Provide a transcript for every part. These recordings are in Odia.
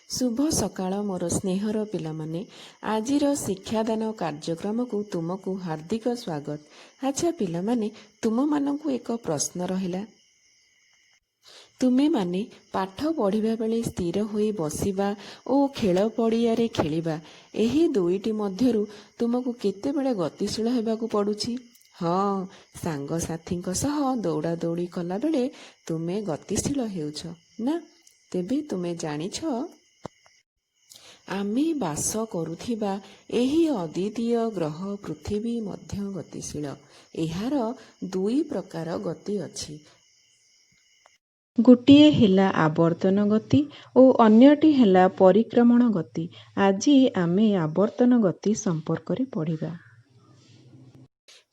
ଶୁଭ ସକାଳ ମୋର ସ୍ନେହର ପିଲାମାନେ। ଆଜିର ଶିକ୍ଷାଦାନ କାର୍ଯ୍ୟକ୍ରମକୁ ତୁମକୁ ହାର୍ଦ୍ଦିକ ସ୍ୱାଗତ। ଆଚ୍ଛା ପିଲାମାନେ, ତୁମମାନଙ୍କୁ ଏକ ପ୍ରଶ୍ନ ରହିଲା। ତୁମେମାନେ ପାଠ ପଢ଼ିବା ବେଳେ ସ୍ଥିର ହୋଇ ବସିବା ଓ ଖେଳ ପଡ଼ିଆରେ ଖେଳିବା, ଏହି ଦୁଇଟି ମଧ୍ୟରୁ ତୁମକୁ କେତେବେଳେ ଗତିଶୀଳ ହେବାକୁ ପଡ଼ୁଛି? ହଁ, ସାଙ୍ଗସାଥୀଙ୍କ ସହ ଦୌଡ଼ା ଦୌଡ଼ି କଲାବେଳେ ତୁମେ ଗତିଶୀଳ ହେଉଛ ନା? ତେବେ ତୁମେ ଜାଣିଛ, ଆମେ ବାସ କରୁଥିବା ଏହି ଅଦ୍ୱିତୀୟ ଗ୍ରହ ପୃଥିବୀ ମଧ୍ୟ ଗତିଶୀଳ। ଏହାର ଦୁଇ ପ୍ରକାର ଗତି ଅଛି। ଗୋଟିଏ ହେଲା ଆବର୍ତ୍ତନ ଗତି ଓ ଅନ୍ୟଟି ହେଲା ପରିକ୍ରମଣ ଗତି। ଆଜି ଆମେ ଆବର୍ତ୍ତନ ଗତି ସମ୍ପର୍କରେ ପଢ଼ିବା।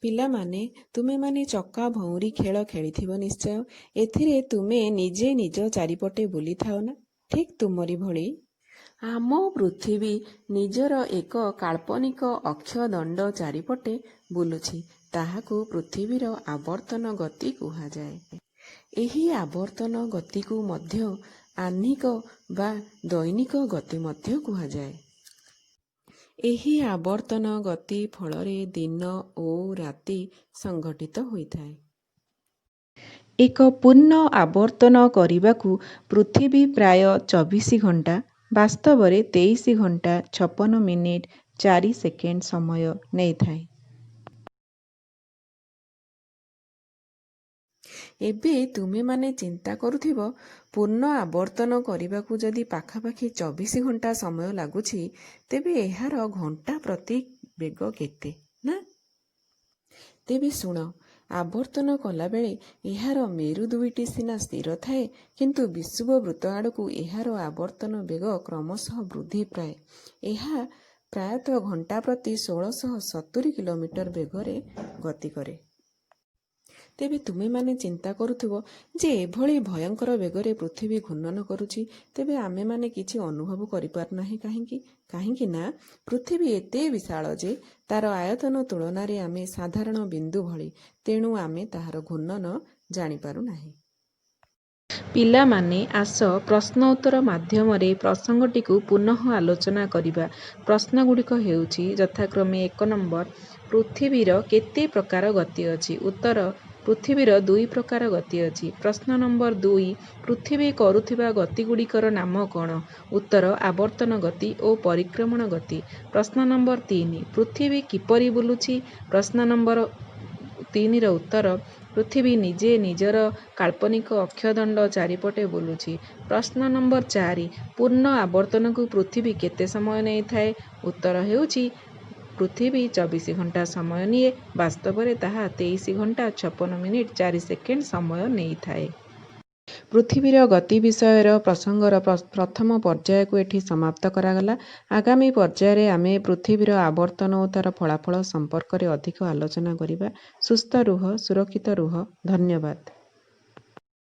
ପିଲାମାନେ, ତୁମେମାନେ ଚକା ଭଉଁରୀ ଖେଳ ଖେଳିଥିବ ନିଶ୍ଚୟ। ଏଥିରେ ତୁମେ ନିଜେ ନିଜ ଚାରିପଟେ ବୁଲିଥାଅ ନା? ଠିକ୍ ତୁମରି ଭଳି ଆମ ପୃଥିବୀ ନିଜର ଏକ କାଳ୍ପନିକ ଅକ୍ଷଦଣ୍ଡ ଚାରିପଟେ ବୁଲୁଛି। ତାହାକୁ ପୃଥିବୀର ଆବର୍ତ୍ତନ ଗତି କୁହାଯାଏ। ଏହି ଆବର୍ତ୍ତନ ଗତିକୁ ମଧ୍ୟ ଆହ୍ନିକ ବା ଦୈନିକ ଗତି ମଧ୍ୟ କୁହାଯାଏ। ଏହି ଆବର୍ତ୍ତନ ଗତି ଫଳରେ ଦିନ ଓ ରାତି ସଂଘଟିତ ହୋଇଥାଏ। ଏକ ପୂର୍ଣ୍ଣ ଆବର୍ତ୍ତନ କରିବାକୁ ପୃଥିବୀ ପ୍ରାୟ 24 ଘଣ୍ଟା, ବାସ୍ତବରେ 23 ଘଣ୍ଟା 56 ମିନିଟ୍ 4 ସେକେଣ୍ଡ ସମୟ ନେଇଥାଏ। ଏବେ ତୁମେମାନେ ଚିନ୍ତା କରୁଥିବ, ପୂର୍ଣ୍ଣ ଆବର୍ତ୍ତନ କରିବାକୁ ଯଦି ପାଖାପାଖି 24 ଘଣ୍ଟା ସମୟ ଲାଗୁଛି, ତେବେ ଏହାର ଘଣ୍ଟା ପ୍ରତି ବେଗ କେତେ ନା? ତେବେ ଶୁଣ, ଆବର୍ତ୍ତନ କଲାବେଳେ ଏହାର ମେରୁ ଦୁଇଟି ସିନା ସ୍ଥିର ଥାଏ, କିନ୍ତୁ ବିଷୁବ ବୃତ୍ତ ଆଡ଼କୁ ଏହାର ଆବର୍ତ୍ତନ ବେଗ କ୍ରମଶଃ ବୃଦ୍ଧି ପାଏ। ଏହା ପ୍ରାୟତଃ ଘଣ୍ଟା ପ୍ରତି 1670 କିଲୋମିଟର ବେଗରେ ଗତି କରେ। ତେବେ ତୁମେମାନେ ଚିନ୍ତା କରୁଥିବ ଯେ ଏଭଳି ଭୟଙ୍କର ବେଗରେ ପୃଥିବୀ ଘୂର୍ଣ୍ଣନ କରୁଛି, ତେବେ ଆମେମାନେ କିଛି ଅନୁଭବ କରିପାରୁନାହିଁ କାହିଁକି? କାହିଁକି ନା ପୃଥିବୀ ଏତେ ବିଶାଳ ଯେ ତାର ଆୟତନ ତୁଳନାରେ ଆମେ ସାଧାରଣ ବିନ୍ଦୁ ଭଳି। ତେଣୁ ଆମେ ତାହାର ଘୂର୍ଣ୍ଣନ ଜାଣିପାରୁନାହିଁ। ପିଲାମାନେ, ଆସ ପ୍ରଶ୍ନ ଉତ୍ତର ମାଧ୍ୟମରେ ପ୍ରସଙ୍ଗଟିକୁ ପୁନଃ ଆଲୋଚନା କରିବା। ପ୍ରଶ୍ନଗୁଡ଼ିକ ହେଉଛି ଯଥାକ୍ରମେ ଏକ ନମ୍ବର, ପୃଥିବୀର କେତେ ପ୍ରକାର ଗତି ଅଛି? ଉତ୍ତର, ପୃଥିବୀର ଦୁଇ ପ୍ରକାର ଗତି ଅଛି। ପ୍ରଶ୍ନ ନମ୍ବର 2, ପୃଥିବୀ କରୁଥିବା ଗତିଗୁଡ଼ିକର ନାମ କ'ଣ? ଉତ୍ତର, ଆବର୍ତ୍ତନ ଗତି ଓ ପରିକ୍ରମଣ ଗତି। ପ୍ରଶ୍ନ ନମ୍ବର 3, ପୃଥିବୀ କିପରି ବୁଲୁଛି? ପ୍ରଶ୍ନ ନମ୍ବର 3ର ଉତ୍ତର, ପୃଥିବୀ ନିଜେ ନିଜର କାଳ୍ପନିକ ଅକ୍ଷଦଣ୍ଡ ଚାରିପଟେ ବୁଲୁଛି। ପ୍ରଶ୍ନ ନମ୍ବର 4, ପୂର୍ଣ୍ଣ ଆବର୍ତ୍ତନକୁ ପୃଥିବୀ କେତେ ସମୟ ନେଇଥାଏ? ଉତ୍ତର ହେଉଛି, ପୃଥିବୀ 24 ଘଣ୍ଟା ସମୟ ନିଏ, ବାସ୍ତବରେ ତାହା 23 ଘଣ୍ଟା 56 ମିନିଟ୍ 4 ସେକେଣ୍ଡ ସମୟ ନେଇଥାଏ। ପୃଥିବୀର ଗତି ବିଷୟର ପ୍ରସଙ୍ଗର ପ୍ରଥମ ପର୍ଯ୍ୟାୟକୁ ଏଠି ସମାପ୍ତ କରାଗଲା। ଆଗାମୀ ପର୍ଯ୍ୟାୟରେ ଆମେ ପୃଥିବୀର ଆବର୍ତ୍ତନ ଓ ତାର ଫଳାଫଳ ସମ୍ପର୍କରେ ଅଧିକ ଆଲୋଚନା କରିବା। ସୁସ୍ଥ ରୁହ, ସୁରକ୍ଷିତ ରୁହ। ଧନ୍ୟବାଦ।